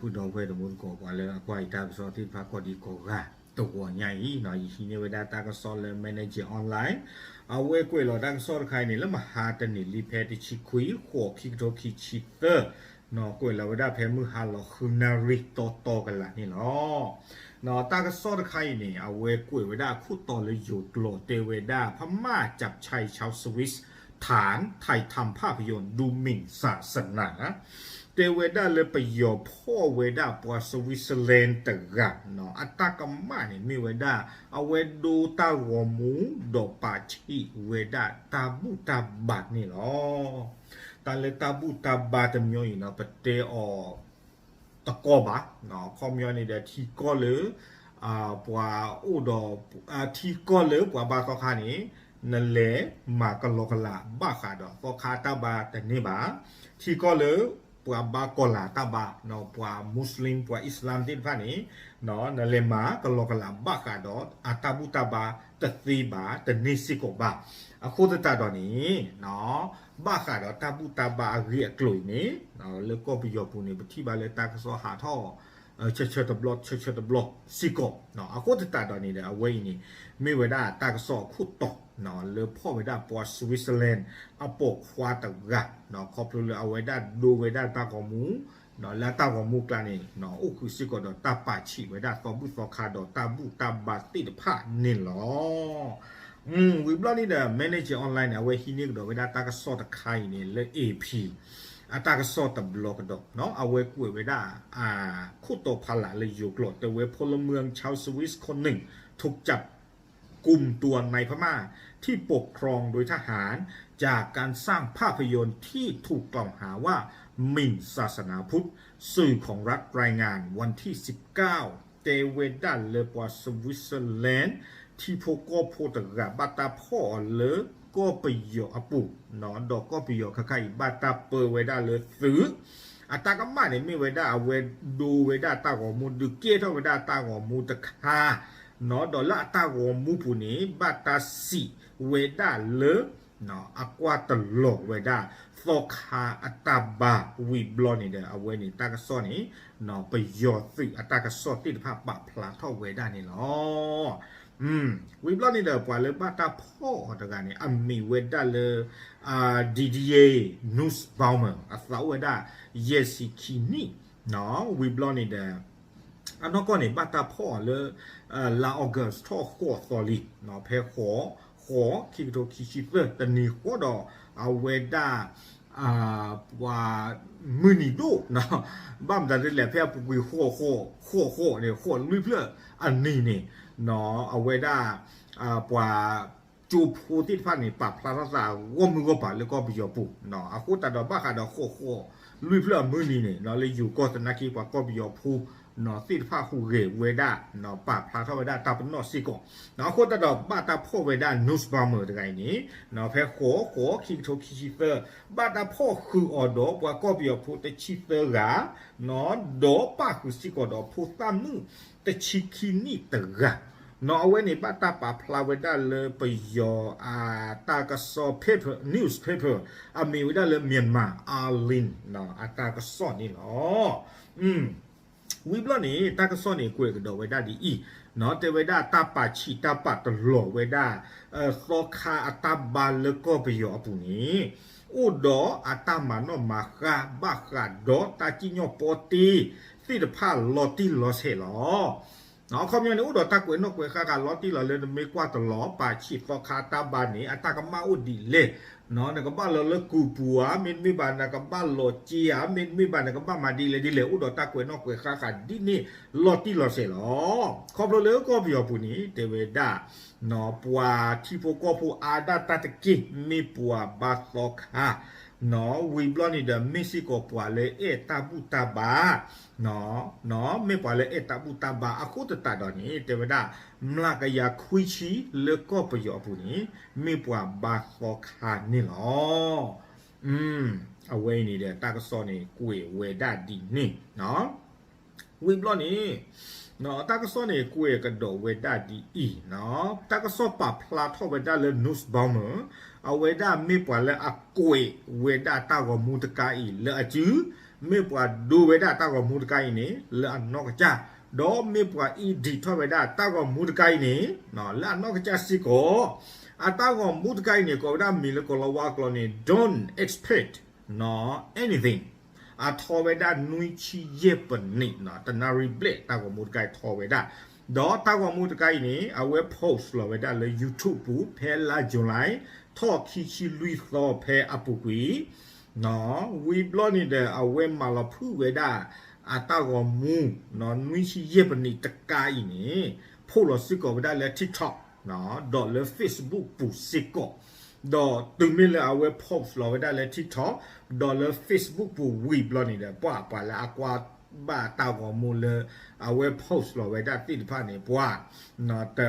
ပုၢ်ဒီပုၢ်ဝဲၢ်တံၤသကိး ပှၤလၢအကွၢ်ယတၢ်ကစီၣ်သ့ၣ်တဖၣ်ကိးဒံကိးဂၤ တဂီၤညါအံၤ ယဟံးန့ၢ်ဝဲဒၣ်တၢ်ကစီၣ်လၢ Manager Online အဝဲကွဲးလီၤတၢ်ကစီၣ်တခါအံၤန့ၣ် လၢမဟါတနံၤလံ ဖဲတဆံခွံ ဃိး ခံကထိခံဆံသၢ ကွဲးလီၤဝဲဒၣ်ဖဲမုၢ်ဟါလီၤဃုနၣ်ရံၣ်တီတီကလးန့ၣ်လီၤ. တၢ်ကစီၣ်တခါအံၤန့ၣ် အဝဲကွဲးဝဲဒၣ်အခိၣ်တီလၢယိၤကျိာ် တဲဝဲဒၣ် พม่าจับชายชาวสวิส ฐานถ่ายทำภาพยนตร์ดูหมิ่นศาสนา တဲဝဲဒၣ်လၢပယီၤဖီၣ်ဝဲဒၣ်ပှၤ Switzerland တဂၤ အတၢ်ကမၣ်န့ၣ်မ့ၢ်ဝဲဒၣ် အဝဲဒိတၢ်ဂီၤမူ ဒီးပာ်ဆံးဝဲဒၣ်တၢ်ဘူၣ်တၢ်ဘါန့ၣ်လီၤ. တၢ်လၢတၢ်ဘူၣ်တၢ်ဘါတမံၤအံၤန့ၣ် ပတဲအီၤ တကီၢ်ဘၣ်, ခီပညီန့ၣ်ဒီး ထံကီၢ်လၢ ပှၤအိၣ်ဒီး ထံကီၢ်လၢပှၤဘါသီခါန့ၣ် နလဲၤမၤကလီကလးဘၣ်ဃးဒီးသီခါတၢ်ဘါတန့ၢ်ဘၣ်. ထံကီၢ်လၢ ပှၤဘါကီၤလၤတၢ်ဘါ, ပှၤ Muslim ပှၤ Islam သ့ၣ်တဖၣ်န့ၣ် နလဲၤမၤကလီကလးဘၣ်ဃးဒီးအတၢ်ဘူၣ်တၢ်ဘါတသ့ဘၣ် တန့ၢ်စ့ၢ်ကီးဘၣ်. အဃိသတးဒီးန့ၣ် ဘၣ်ဃးဒီးတၢ်ဘူၣ်တၢ်ဘါအဂ့ၢ်အကျိၤအံၤန့ၣ် လၢကီၢ်ပယီၤပူၤန့ၣ် ပထံၣ်ဘၣ်လၢတၢ်ကစီၣ်ဟးထီၣ် ဆၢဆၢတဘျီ ဆၢဆၢတဘျီစ့ၢ်ကီး. အဃိသတးဒီးန့ၣ်ဒီး အဝဲအံၤန့ၣ် မ့ၢ်ဝဲဒၣ်တၢ်ကစီၣ်အခိၣ်တီ လၢဖီၣ်ဝဲဒၣ်ပှၤ Switzerland အပိာ်ခွါတဂၤ ခီဖျိလၢအဝဲဒၣ်ဒိဝဲဒၣ်တၢ်ဂီၤမူ လၢအတၢ်ဂီၤမူအကျါန့ၣ် အိၣ်ဃုာ်စ့ၢ်ကီးဒီးတၢ်ပာ်ဆံးဝဲဒၣ်သီဘူၣ်သီခါဒီးတၢ်ဘူၣ်တၢ်ဘါသ့ၣ်တဖၣ်န့ၣ်လီၤ. ဝံၤဘျီန့ၣ်ဒီး Manager Online န့ၣ် အဝဲဟံးန့ၢ်ကဒီးဝဲဒၣ်တၢ်ကစီၣ်တခါအံၤန့ၣ် လၢ AP အတၢ်ကစီၣ်တဘျီကဒီး အဝဲကွဲးဝဲဒၣ် ခိၣ်တီဖးလၢ်လၢယိၤကျိာ် တဲဝဲ พลเมืองชาวสวิสคนหนึ่ง ถูกจับกุมตัวในพม่าที่ปกครองโดยทหาร จากการสร้างภาพยนตร์ที่ถูกกล่าวหาว่าหมิ่นศาสนาพุทธ สื่อของรัฐรายงานวันที่สิบเก้า တဲဝဲဒၣ်လၢပှၤ Switzerland ထံဖိကီၢ်ဖိတဂၤ ဘၣ်တၢ်ဖီၣ်အီၤလၢကီၢ်ပယီၤအပူၤ ဒီးကီၢ်ပယီၤခါခါအံၤ ဘၣ်တၢ်ပၢဝဲဒၣ်လၢသုး အတၢ်ကမၣ်န့ၣ်မ့ၢ်ဝဲဒၣ် အဝဲဒိဝဲဒၣ်တၢ်ဂီၤမူ ဒုးကဲထီၣ်ဝဲဒၣ်တၢ်ဂီၤမူတခါ ဒီးလၢအတၢ်ဂီၤမူပူၤန့ၣ် ဘၣ်တၢ်စံးဝဲဒၣ်လၢ အကွၢ်တလီၤဝဲဒၣ် သီခါအတၢ်ဘါ ဝံၤဘျီန့ၣ်ဒီး အဝဲန့ၣ်တၢ်ကစီၣ်န့ၣ် ပယီၤသုးအတၢ်ကစီၣ်သ့ၣ်တဖၣ်ပာ်ဖျါထီၣ်ဝဲဒၣ်န့ၣ်လီၤ. ဝံၤဘျီန့ၣ်ဒီး ပှၤလၢဘၣ်တၢ်ဖီၣ်အီၤတဂၤန့ၣ် အမံၤဝဲဒၣ်လၢ Didier Nussbaumer အသးအိၣ်ဝဲဒၣ် ယဲၢ်ဆံခံနံၣ် ဝံၤဘျီန့ၣ်ဒီး အနီၢ်ကီၢ်န့ၣ် ဘၣ်တၢ်ဖီၣ်အီၤလၢ လါ August ထီၣ်ဃိးသီလံ ဖဲဃိး ဃိး ခံကထိခံဆံသၢ တနံၤဃီဒီး အဝဲဒၣ် ပှၤမုၢ်နံၤဒိၣ် ဘၣ်မတၤဒ်လဲၣ် ဖဲအပူၤကွံာ်ဃိးဃိး ဃိးဃိးန့ၣ် ဃိးလွံၢ်ဖျၢၣ်အနံၤန့ၣ် အဝဲဒၣ် ပှၤ ကၠိဖိသ့ၣ်တဖၣ်န့ၣ် ပာ်ဖျါထီၣ်သးဂီၢ်မုၢ်ဂီၢ်ပၤလၢကီၢ်ပယီၤပူၤ အဃိသတးဒီး ဘၣ်ဃးဒီးဃိးဃိးလွံၢ်ဖျၢၣ်အမုၢ်နံၤန့ၣ် လၢယိၤကီၢ်သနာ်က့ ပှၤကီၢ်ပယီၤဖိသ့ၣ်တဖၣ်ဟူးဂဲၤဝဲဒၣ် ပာ်ဖျါထီၣ်ဝဲဒၣ်တၢ်ပနီၣ်စ့ၢ်ကီး အဃိသတးဒီး ဘၣ်တၢ်ဖီၣ်ဝဲဒၣ် Nussbaumer တဂၤအံၤန့ၣ် ဖဲဃိးဃိး ခံကထိခံဆံသၢ ဘၣ်တၢ်ဖီၣ်ဃုာ်အီၤဒီးပှၤကီၢ်ပယီၤဖိတဆံသၢဂၤ ဒီးပၣ်ဃုာ်စ့ၢ်ကီးဒီးဖိသၣ်မုၣ်တဆံခံနံၣ်တဂၤ အဝဲန့ၣ်ဘၣ်တၢ်ပာ်ဖျါဝဲဒၣ်လၢပယီၤအတၢ်ကစီၣ် paper newspaper အမံၤဝဲဒၣ်လၢ Myanmar Alin အတၢ်ကစီၣ်န့ၣ်လီၤ. ဝံၤဘျီန့ၣ် တၢ်ကစီၣ်န့ၣ် ကွဲးကဒီးဝဲဒၣ်ဒ်အံၤ, တဲဝဲဒၣ်တၢ်ပာ်ဆံးတၢ်ပာ်တလီၤဝဲဒၣ် သီခါအတၢ်ဘါလၢကီၢ်ပယီၤအပူၤန့ၣ် အိၣ်ဒီးအတၢ်မၤနီၣ်မၤဃါဘၣ်ဃးဒီးတၢ်စံၣ်ညီၣ်ပီတ့သ့ၣ်တဖၣ်လီၤတံၢ်လီၤဆဲးလီၤ. အခီပညီန့ၣ် အိၣ်ဒီးတၢ်ကွဲးနီၣ်ကွဲးဃါဃးလီၤတံၢ်လီၤဆဲး နမ့ၢ်ကွၢ်တလီၤ ပာ်ဆံးသီခါတၢ်ဘါန့ၣ် အတၢ်ကမၣ်အိၣ်ဒ်လဲၣ် နကဘၣ်လီၤလၢကူးပူၤဧါ, မ့တမ့ၢ်ဘၣ် နကဘၣ်လီၤစ့ဧါ, မ့တမ့ၢ်ဘၣ် နကဘၣ်မၤဒ်လဲၣ်ဒ်လဲၣ် အိၣ်ဒီးတၢ်ကွဲးနီၣ်ကွဲးဃါဃးဒ်န့ၣ်လီၤတံၢ်လီၤဆဲးလီၤ. ခီဖျိလၢကီၢ်ပယီၤပူၤန့ၣ် တဲဝဲဒၣ် ပှၤထံဖိကီၢ်ဖိအါဒၣ်တၢ်တက့ၢ် မ့ၢ်ပှၤဘါသီခါ ဝံၤဘျီန့ၣ်ဒီး မ့ၢ်စ့ၢ်ကီးပှၤလၢအဲၣ်တၢ်ဘူၣ်တၢ်ဘါ မ့ၢ်ပှၤလၢအဲၣ်တၢ်ဘူၣ်တၢ်ဘါအဃိသတးဒီးန့ၣ် တဲဝဲဒၣ် မျးကယၤခွံဆံလၢကီၢ်ပယီၤအပူၤန့ၣ် မ့ၢ်ပှၤဘါသီခါန့ၣ်လီၤ. အဝဲအံၤန့ၣ်ဒီး တၢ်ကစီၣ်န့ၣ် ကွဲးဝဲဒၣ်ဒ်န့ၣ် ဝံၤဘျီန့ၣ် တၢ်ကစီၣ်န့ၣ် ကွဲးကဒီးဝဲဒၣ်ဒ်အံၤ, တၢ်ကစီၣ်ပာ်ဖျါထီၣ်ဝဲဒၣ်လၢ Nussbaumer အဝဲဒၣ်မ့ၢ်ပှၤလၢအကွဲးဝဲဒၣ်တၢ်ဂီၤမူတခါအံၤလၢအစု မ့ၢ်ပှၤဒိဝဲဒၣ်တၢ်ဂီၤမူတခါအံၤန့ၣ် လၢအနီၢ်ကစၢ်, ဒီးမ့ၢ်ပှၤ edit ထီၣ်ဝဲဒၣ်တၢ်ဂီၤမူတခါအံၤန့ၣ် လၢအနီၢ်ကစၢ်စ့ၢ်ကီး, အတၢ်ဂီၤမူတခါအံၤန့ၣ် ကိးဝဲဒၣ်မံၤလၢကိၤလၤဝါကျိာ်န့ၣ် don't expect anything. အထီဝဲဒၣ်နွံဆံယဲၢ်ပနံး, တနၣ်ရံၣ်ဘျဲၣ် တၢ်ဂီၤမူတခါအံၤထီဝဲဒၣ်, ဒီးတၢ်ဂီၤမူတခါအံၤန့ၣ် အဝဲ post လီၤဝဲဒၣ်လၢ YouTube ပူၤ ဖဲလါ July ထီၣ်ခံဆံလွံၢ်သီဖဲအပူၤကွံာ် ဝံၤဘျီန့ၣ်ဒီး အဝဲမၤလီၤဖုၣ်ဝဲဒၣ် အတၢ်ဂီၤမူ နွံဆံယဲၢ်ပနံးတခါအံၤန့ၣ် post လီၤစ့ၢ်ကီးဝဲဒၣ်လၢ TikTok ဒီးလၢ Facebook ပူၤစ့ၢ်ကီး, ဒီးတုၤမ့ၢ်လၢအဝဲ post လီၤဝဲဒၣ်လၢ TikTok ဒီးလၢ Facebook ပူၤဝံၤဘျီန့ၣ်ဒီး ပှၤပှၤလၢအကွၢ်ဘၣ်တၢ်ဂီၤမူလၢ အဝဲ post လီၤဝဲဒၣ်သ့ၣ်တဖၣ်န့ၣ် ပှၤ တ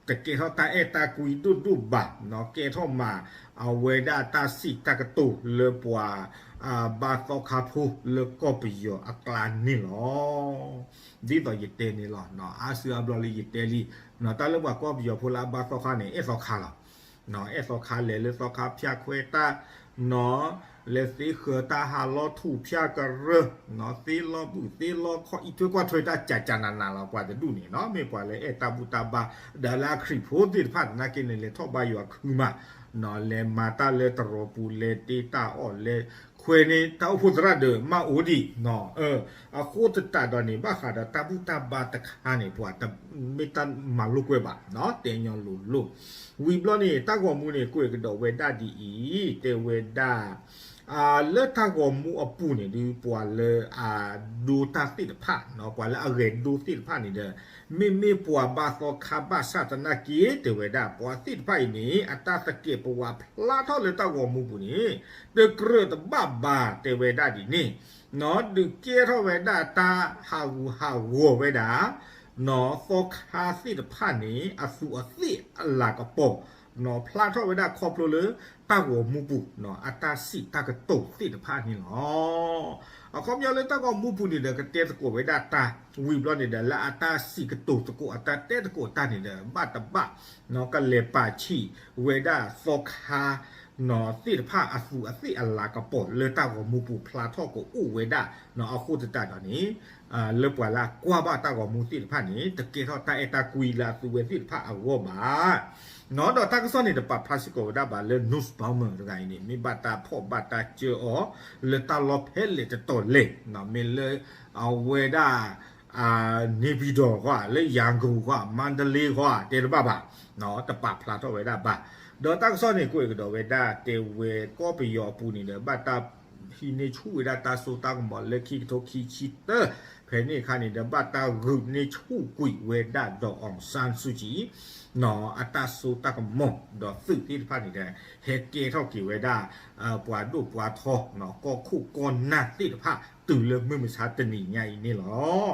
ကဲထီၣ်တၢ်အဲၣ်တၢ်ကွံဒိၣ်ဒိၣ်ဘၣ်, ကဲထီၣ်မး အဝဲဒၣ်တၢ်စံးတၢ်ကတိၤလၢပှၤ ဘါသီခါဖိလၢကီၢ်ပယီၤအကျါန့ၣ်လီၤ. ဒ်သိးယတဲန့ၣ်လီၤ, အါစုအါဘျီလံယတဲလံ, တၢ်လၢပှၤကီၢ်ပယီၤဖိလၢအဘါသီခါန့ၣ် အဲၣ်သီခါလီၤ. အဲၣ်သီခါလဲၤလၢသီခါဖၠၣ်ခွဲးတၢ် နီၢ် လဲၤသ့ဃၢၤတၢ်ဟးလီၢ်ထူၣ်ဖၠၣ်ကရၢၢ်, နီၢ် သ့လီၢ်ဘုၣ်သ့လီၢ်ခီၣ် အံးထွဲကွၢ်ထွဲတၢ်ကၠးကၠးနးနးလီၤ ပှၤတဒူၣ်န့ၣ်နီၢ် မ့ၢ်ပှၤလၢအဲၣ်တၢ်ဘူၣ်တၢ်ဘါ ဒီးလၢအခရံာ်ဖိသ့ၣ်တဖၣ်သနာ်က့န့ၣ် လဲၤထီၣ်ဘါယွၤခုမး, နီၢ် လဲၤမၤတၢ်လၢတရီးပူၤ လဲၤတ့တၢ်အီၣ်လဲၤခွဲးန့ၣ် တၢ်အိၣ်ဖှိၣ်သရၣ်ဒီးမၢ်အိၣ်ဒံး, နီၢ် အဃိသတးဒီးန့ၣ် ဘၣ်ဃးဒီးတၢ်ဘူၣ်တၢ်ဘါတခါန့ၣ် ပှၤတမ့ၢ်တၢ်မၤလိာ်ကွဲးဘၣ်, နီၢ် တဲညီလိၤလိၤ, ဝံၤဘျီန့ၣ် တၢ်ဂီၤမူန့ၣ် ကွဲးကဒီးဝဲဒၣ်ဒ်အံၤ, တဲဝဲဒၣ် လၢတၢ်ဂီၤမူအပူၤန့ၣ် ဒုးပှၤလၢအဒိတၢ်သ့ၣ်တဖၣ်, နီၢ် ပှၤလၢအဂဲၤဒိသ့ၣ်တဖၣ်န့ၣ်ဒီး မ့မ့ၢ်ပှၤဘါသီခါဘၣ်ဆၣ်သနာ်က့ တဲဝဲဒၣ် ပှၤသ့ၣ်တဖၣ်အံၤန့ၣ် အတၢ်သကဲးပဝးဖျါထီၣ်လၢတၢ်ဂီၤမူပူၤန့ၣ် တကြၢးတဘၣ်ဘၣ် တဲဝဲဒၣ်ဒ်န့ၣ်, နီၢ် ဒုးကဲထီၣ်ဝဲဒၣ်တၢ်ဟးဂူာ်ဟးဂီၤဝဲဒၣ် နီၢ် သီခါသ့ၣ်တဖၣ်န့ၣ် အသူးအသ့ၣ်အလၤကပီၤ, နီၢ် ဖျါထီၣ်ဝဲဒၣ်ခီဖျိလၢတၢ်ဂီၤမူပူၤ နီၢ် အတၢ်စံးတၢ်ကတိၤသ့ၣ်တဖၣ်န့ၣ်လီၤ. အခီပညီလၢတၢ်ဂီၤမူပူၤန့ၣ်ဒီး ကတဲသကိးဝဲဒၣ်တၢ် ဝံၤဘျီန့ၣ်ဒီး လၢအတၢ်စံးကတိၤသကိးအတၢ်တဲသကိးတၢ်န့ၣ်ဒီး ဘၣ်တဘၣ် နီၢ် ကလဲၤပာ်ဆံးဝဲဒၣ်သီခါ နီၢ် သ့ၣ်တဖၣ်အသူးအသ့ၣ်အလၤကပီၤ လၢတၢ်ဂီၤမူပူၤဖျါထီၣ်ကအိၣ်ဝဲဒၣ် နီၢ် အဃိသတးဒီးန့ၣ် လၢပှၤလၢအကွၢ်ဘၣ်တၢ်ဂီၤမူသ့ၣ်တဖၣ်န့ၣ် တကဲထီၣ်တၢ်အဲၣ်တၢ်ကွံလၢအသူဝဲသ့ၣ်တဖၣ်အဂီၢ်ဘၣ်, နီၢ် ဒီးတၢ်ကစီၣ်န့ၣ် တပာ်ဖျါစ့ၢ်ကီးဝဲဒၣ်ဘၣ်လၢ Newsbomber တဂၤအံၤန့ၣ် မ့ၢ်ဘၣ်တၢ်ဖီၣ်ဘၣ်တၢ်စၢအီၤ လၢတၢ်လီၢ်ဖဲလဲၣ်တတီၤလဲၣ်, နီၢ် မ့ၢ်လၢ အဝဲဒၣ် နေပြည်တော် ဃီ လၢရန်ကုန် ဃီ မန္တလေး ဃီ တဲတဘၣ်ဘၣ်, နီၢ် တပာ်ဖျါထီၣ်ဝဲဒၣ်ဘၣ်, ဒီးတၢ်ကစီၣ်န့ၣ် ကွဲးကဒီးဝဲဒၣ် တဲဝဲကီၢ်ပယီၤအပူၤန့ၣ်ဒီး ဘၣ်တၢ်ဟံးန့ၢ်ဆူၣ်ဝဲဒၣ်တၢ်စိတၢ်ကမီၤလၢခံကထိခံဆံတၢ ဖဲန့ၣ်အခါန့ၣ်ဒီး ဘၣ်တၢ်ဂုာ်န့ၢ်ဆူၣ်ကွံာ်ဝဲဒၣ်ဒီး အောင်ဆန်းစုကြည် နီၢ် အတၢ်စိတၢ်ကမီၤ ဒီးသုးသ့ၣ်တဖၣ်န့ၣ်ဒီး ဟဲကဲထီၣ်က့ၤဝဲဒၣ် ပှၤဒိၣ်ပှၤထီ နီၢ် ကီၢ်ခိၣ်ကီၢ်နၢ်သ့ၣ်တဖၣ် တုၤလၢမုၢ်မဆါတနံၤညါအံၤန့ၣ်လီၤ.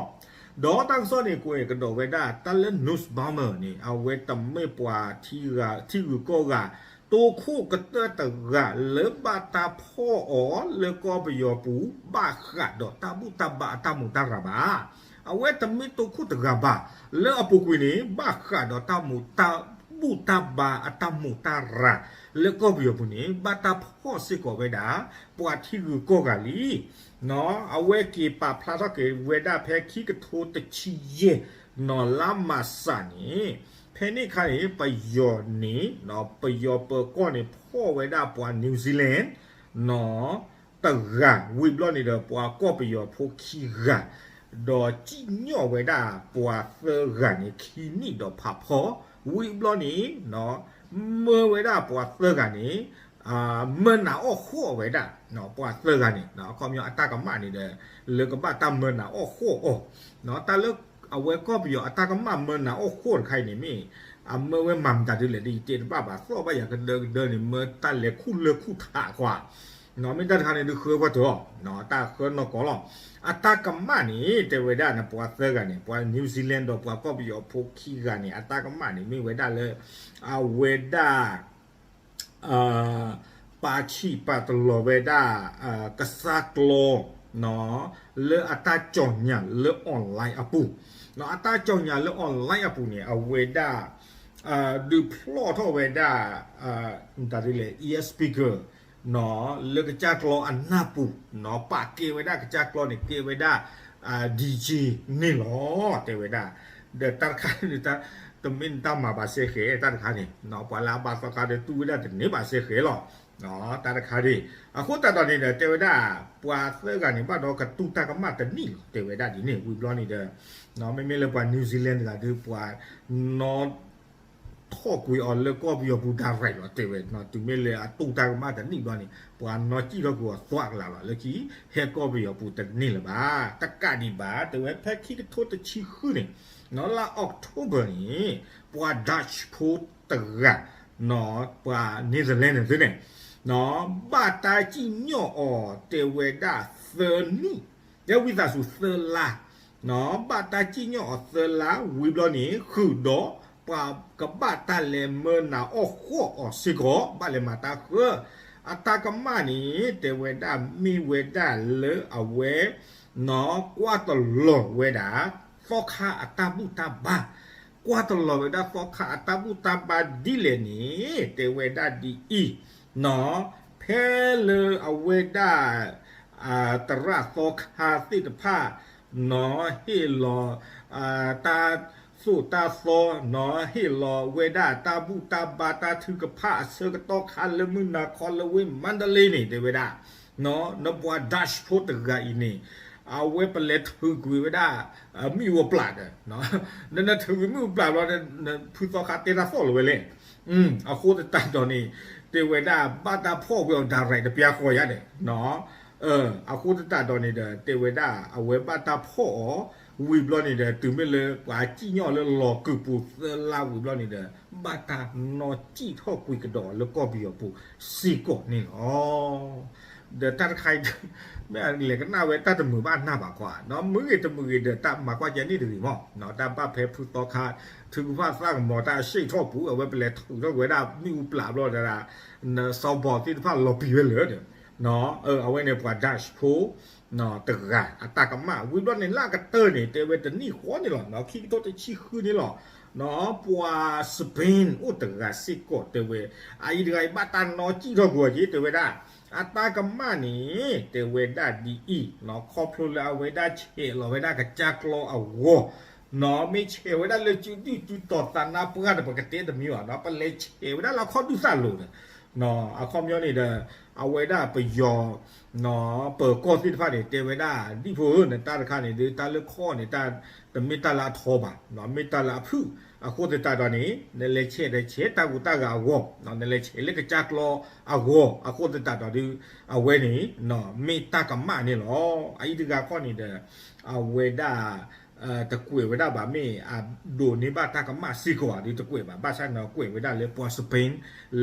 ဒီးတၢ်ကစီၣ်န့ၣ် ကွဲးကဒီးဝဲဒၣ် တၢ်လၢ Newsbomber န့ၣ် အဝဲတမ့ၢ်ပှၤထံဂုၤကီၢ်ဂၤ တိခိၣ်ကတၢၢ်တဂၤလၢဘၣ်တၢ်ဖီၣ်အီၤလၢကီၢ်ပယီၤပူၤ ဘၣ်ဃးဒီးတၢ်ဘူၣ်တၢ်ဘါအတၢ်မူးတၢ်ရၤဘၣ်. အဝဲတမ့ၢ်တိခိၣ်တဂၤဘၣ် လၢအပူၤကွံာ်န့ၣ် ဘၣ်ဃးဒီးတၢ်မူးတၢ် ဘူၣ်တၢ်ဘါအတၢ်မူးတၢ်ရၤ လၢကီၢ်ပယီၤပူၤန့ၣ် ဘၣ်တၢ်ဖီၣ်စ့ၢ်ကီးဝဲဒၣ် ပှၤထံဂုၤကီၢ်ဂၤလံ. နီၢ် အဝဲက့ၤပာ်ဖျါထီၣ်က့ၤဝဲဒၣ်ဖဲခံကထိတဆံယဲၢ် နီၢ် လါမၢ်ၡးန့ၣ် ဖဲန့ၣ်အခါန့ၣ် ပယီၤန့ၣ် နီၢ် ပယီၤပၢၤကီၢ်န့ၣ် ဖီၣ်ဝဲဒၣ်ပှၤ New Zealand နီၢ် တဂၤ ဝံၤဘျီန့ၣ်ဒီး ပှၤကီၢ်ပယီၤဖိခံဂၤ ဒီးစံၣ်ညီၣ်ဝဲဒၣ်ပှၤသၢဂၤန့ၣ် ခံနံၣ်ဒီးဖးဖီ, ဝံၤဘျီန့ၣ် နီၢ် မၢဝဲဒၣ်ပှၤသၢဂၤန့ၣ် မၢနးအီၣ်ဃီၣ်ဝဲဒၣ် ပှၤသၢဂၤန့ၣ် အခီပညီအတၢ်ကမၣ်န့ၣ်ဒီး လၢကဘၣ်တၢ်မၢနးအီၣ်ဃီၣ်အီၤ တၢ်လၢအဝဲကီၢ်ပယီၤအတၢ်ကမၣ်မၢနးအီၣ်ဃီၣ်တခါအံၤန့ၣ်မ့ၢ် အမၢဝဲမၤမတၤဒ်လဲၣ်ဒီး ယတဲတဘၣ်ဘၣ် သီၣ်ဘၣ်ယၤကဒၢကဒၢန့ၣ် မၢတၢ်လဲၤခူၣ်လၢခူၣ်ထးကွၢ် နီၢ် မ့ၢ်တၢ်တခါန့ၣ် ဒုးဃၢပှၤတၢၢ်အီၤ တၢ်ဃၢနီၢ်ကီၢ်လီၤ. အတၢ်ကမၣ်န့ၣ် တဲဝဲဒၣ်န့ၣ် ပှၤသၢဂၤန့ၣ် ပှၤ New Zealand ဒီးပှၤကီၢ်ပယီၤဖိခံဂၤန့ၣ် အတၢ်ကမၣ်န့ၣ် မ့ၢ်ဝဲဒၣ်လၢ အဝဲဒၣ် ပာ်ဆံးပာ်တလီၤဝဲဒၣ် ကစၢ်ကျီ လၢအတၢ်ကၠီၣ်ညၣ်လၢ online အပူၤ, အတၢ်ကၠီၣ်ညၣ်လၢ online အပူၤန့ၣ် အဝဲဒၣ် ဒုးဖျီၣ်ထီၣ်ဝဲဒၣ် မတၤဒ်လဲၣ် ear speaker လၢကစၢ်ကျီအနၢ်ပူၤ, ပာ်ကဲဝဲဒၣ်ကစၢ်ကျီန့ၣ် ကဲဝဲဒၣ် DJ န့ၣ်လီၤ တဲဝဲဒၣ်. ဒီးတၢ်တခါန့ၣ် တမ့ၢ်နတၢ်မၤဘၣ်စဲဃဲၤ တၢ်တခါန့ၣ် ပှၤလၢအဘၣ်သီခါဒီးတူၢ်ဝဲဒၣ်တန့ၢ်ဘၣ်စဲဃဲၤလီၤ တၢ်တခါန့ၣ်. အဃိသတးဒီးန့ၣ်ဒီး တဲဝဲဒၣ် ပှၤသၢဂၤန့ၣ် ဘၣ်ဒီးကတူၢ်တၢ်ကမၣ်တနံၣ်လီၤ တဲဝဲဒၣ်ဒ်န့ၣ်. ဝံၤဘျီန့ၣ်ဒီး မ့မ့ၢ်လၢပှၤ New Zealand တဂၤဒီး ပှၤနီၣ် ထီၣ်ကွံာ်အီၤလၢကီၢ်ပယီၤပူၤ direct လီၤ တဲဝဲ. တုၤမ့ၢ်လၢအတူၢ်တၢ်ကမၣ်တနံၣ်ဘျီန့ၣ် ပှၤနီၣ်စံၣ်ထီၣ်ကွံာ်အီၤသွးကလးလီၤ. လၢခံ ဟဲကီၢ်ပယီၤပူၤတန့ၢ်လၢၤဘၣ်. တကးဒံးဘၣ် တဲဝဲ ဖဲခံကထိတဆံဃုန့ၣ် လါ October န့ၣ် ပှၤ Dutch ဖိတဂၤ ပှၤ Netherlands န့ၣ်သုန့ၣ် ဘၣ်တၢ်စံၣ်ညီၣ်အီၤ တဲဝဲဒၣ်သၢနံၣ် တဲဝံသးစူၤသၢလါ ဘၣ်တၢ်စံၣ်ညီၣ်အီၤသၢလါ ဝံၤဘျီန့ၣ် ဃုာ်ဒီး ပှၤကဘၣ်တၢ်လဲၤမၢနၤအီၣ်ဃီၣ်အီၤစ့ၢ်ကီး ဘၣ်လဲၤမၤတၢ်ဃၢ အတၢ်ကမၣ်န့ၣ် တဲဝဲဒၣ်မ့ၢ်ဝဲဒၣ်လၢအဝဲ ကွၢ်တလီၤဝဲဒၣ် သီခါအတၢ်ဘူၣ်တၢ်ဘါ ကွၢ်တလီၤဝဲဒၣ်သီခါအတၢ်ဘူၣ်တၢ်ဘါဒ်လဲၣ်န့ၣ် တဲဝဲဒၣ်ဒ်အံၤ ဖဲလၢအဝဲဒၣ် သရၣ်သီခါသ့ၣ်တဖၣ် နီၣ်ဟ့ၣ်လီၤ တၢ်သိၣ်တၢ်သီ နီၣ်ဟ့ၣ်လီၤဝဲဒၣ်တၢ်ဘူၣ်တၢ်ဘါတၢ်ထုကဖၣ်အဆၢကတီၢ်ခါလၢမုၢ်နၤခီ လၢဝ့ၢ်မါဒလ့န့ၣ် တဲဝဲဒၣ် နပှၤ Dutch ဖိတဂၤအံၤန့ၣ် အဝဲပလဲၤထုးကွံာ်ဝဲဒၣ် မ့ၣ်အူအပျၢ်ဒီး နနထုးကွံာ်မ့ၣ်အူပျၢ်ဘျီ ဖုသီခါတဲတၢ်သီၣ်လၢၤဝဲလဲၣ်. အဃိသတးဒီးန့ၣ် တဲဝဲဒၣ်ဘၣ်တၢ်ဖီၣ်ဝဲအီၤ direct တပျၢ်ဃီယါဒီး အဃိသတးဒီးန့ၣ်ဒီး တဲဝဲဒၣ် အဝဲဘၣ်တၢ်ဖီၣ်အီၤ ဝံၤဘျီန့ၣ်ဒီး တုၤမ့ၢ်လၢပှၤစံၣ်ညီၣ်လၢလီၤကုာ်ပူၤသၢလါဝံၤဘျီန့ၣ်ဒီး ဘၣ်တၢ်နီၣ်စံၣ်ထီၣ်ကွံာ်ကဒီးလၢကီၢ်ပယီၤပူၤစ့ၢ်ကီးန့ၣ်လီၤ. ဒီးတၢ်တခါအံၤ မ့ၢ်လဲၤကနၣ်ဝဲတၢ်တမုာ်ဘၣ်နၢ်ဘၣ်ခီဧါ မုာ်ဂ့ၤတမုာ်ဂ့ၤဒီး တၢ်မၤကွၢ်ကဲန့ၣ်တဂ့ၤမး တၢ်ဘၣ်ဖဲဖုသီခါ ထုကဖၣ်သၣ်ကမီၤတၢ်အဆံးထီၣ်ပူၤ အဝဲပလဲၤထုးထီၣ်ကွံာ်ဝဲဒၣ်မ့ၣ်အူပျၢ်ဘျီဒီး စီၤဘီၣ်သ့ၣ်တဖၣ်လီၤပံာ်ဝဲလၢာ်ဒီး အဝဲန့ၣ်ပှၤ Dutch ဖိ တဂၤအတၢ်ကမၣ် ဝံၤဘျီန့ၣ်လၢအကတၢၢ်န့ၣ် တဲဝဲတနံၣ်ဃီန့ၣ်လီၤ ခံကထိတဆံဃုန့ၣ်လီၤ ပှၤ Spain အိၣ်တဂၤစ့ၢ်ကီးတဲဝဲ အအံၤတဂၤအံၤဘၣ်တၢ်နီၣ်စံၣ်ထီၣ်ကွံာ်အီၤက့ၤ တဲဝဲဒၣ် အတၢ်ကမၣ်န့ၣ် တဲဝဲဒၣ်ဒ်အံၤ ခီဖျိလၢအဝဲဒၣ်ဆဲးလီၤဝဲဒၣ်ကစၢ်ကျီအဂီၢ် မ့ၢ်ဆဲးဝဲဒၣ်လၢစုဒုၣ်စုတီၤသးနါပှၢ်ဒီး ပကတဲတမံၤဘၣ် ပလဲၤဆဲးဝဲဒၣ်လၢအခီၣ်ဒူၣ်သးလိၤဒီး အခီပညီန့ၣ်ဒီး အဝဲဒၣ်ပယီၤ ပၢၤကီၢ်သ့ၣ်တဖၣ်န့ၣ် တဲဝဲဒၣ် ဒ်ဖိဧၢ နတၢ်တခါန့ၣ်ဒီး တၢ်လၢခီၣ်န့ၣ် တမ့ၢ်တၢ်လၢအထီဘၣ် မ့ၢ်တၢ်လၢအဖုၣ် အဃိသတးဒီးန့ၣ် နလဲၤဆဲးဒီးဆဲးတၢ်ဂူာ်တၢ်ဂၤအဂီၢ် နလဲၤဆဲးလၢကစၢ်ကျီအဂီၢ် အဃိသတးဒီးဒုး အဝဲန့ၣ် မ့ၢ်တၢ်ကမၣ်န့ၣ်လီၤ. အအံၤတဂၤခီန့ၣ်ဒီး အဝဲဒၣ် တကွဲးဝဲဒၣ်ဘၣ် မ့ၢ်အဒိးန့ၢ်ဘၣ်တၢ်ကမၣ်စ့ၢ်ကီးဧါ ဒုးတကွဲးဘၣ် ဘၣ်ဆၣ်န့ၣ်ကွဲးဝဲဒၣ်လၢပှၤ Spain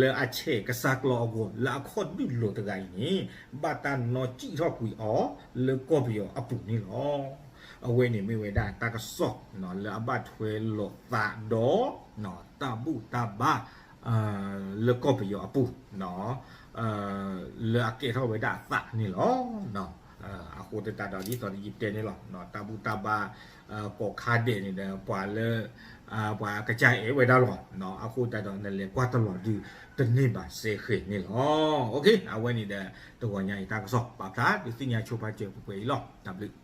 လၢအဆဲးကစၢ်ကျီအဂီၢ် လၢအခီၣ်ဒူၣ်လိၤတဂၤအံၤန့ၣ် ဘၣ်တၢ်နီၣ်စံၣ်ထီၣ်ကွံာ်အီၤ လၢကီၢ်ပယီၤအပူၤန့ၣ်လီၤ. အဝဲန့ၣ်မ့ၢ်ဝဲဒၣ်တၢ်ကစီၣ် လၢအဘၣ်ထွဲလိာ်သးဒီး တၢ်ဘူၣ်တၢ်ဘါ လၢကီၢ်ပယီၤအပူၤ လၢအကဲထီၣ်ဝဲဒၣ်အသးန့ၣ်လီၤ. အဃိသတးဒီးဒ်သိးယတဲန့ၣ်လီၤ တၢ်ဘူၣ်တၢ်ဘါ ကိးခါဒဲးန့ၣ်ဒီး ပှၤလၢ ပှၤကစၢ်အဲၣ်ဝဲဒၣ်လီၤ. အဃိသတးဒီးနလဲၤကွၢ်တလီၤဒုး တန့ၢ်ဘၣ်စဲဃဲၤန့ၣ်လီၤ. အဝဲန့ၣ်ဒီး တဂီၤညါအံၤတၢ်ကစီၣ်ပာ်ဖျါဒုးသ့ၣ်ညါဆိပာ်စၢၤပှဲၤပှဲၤအံၤလီၤ. တၢ်ဘျုး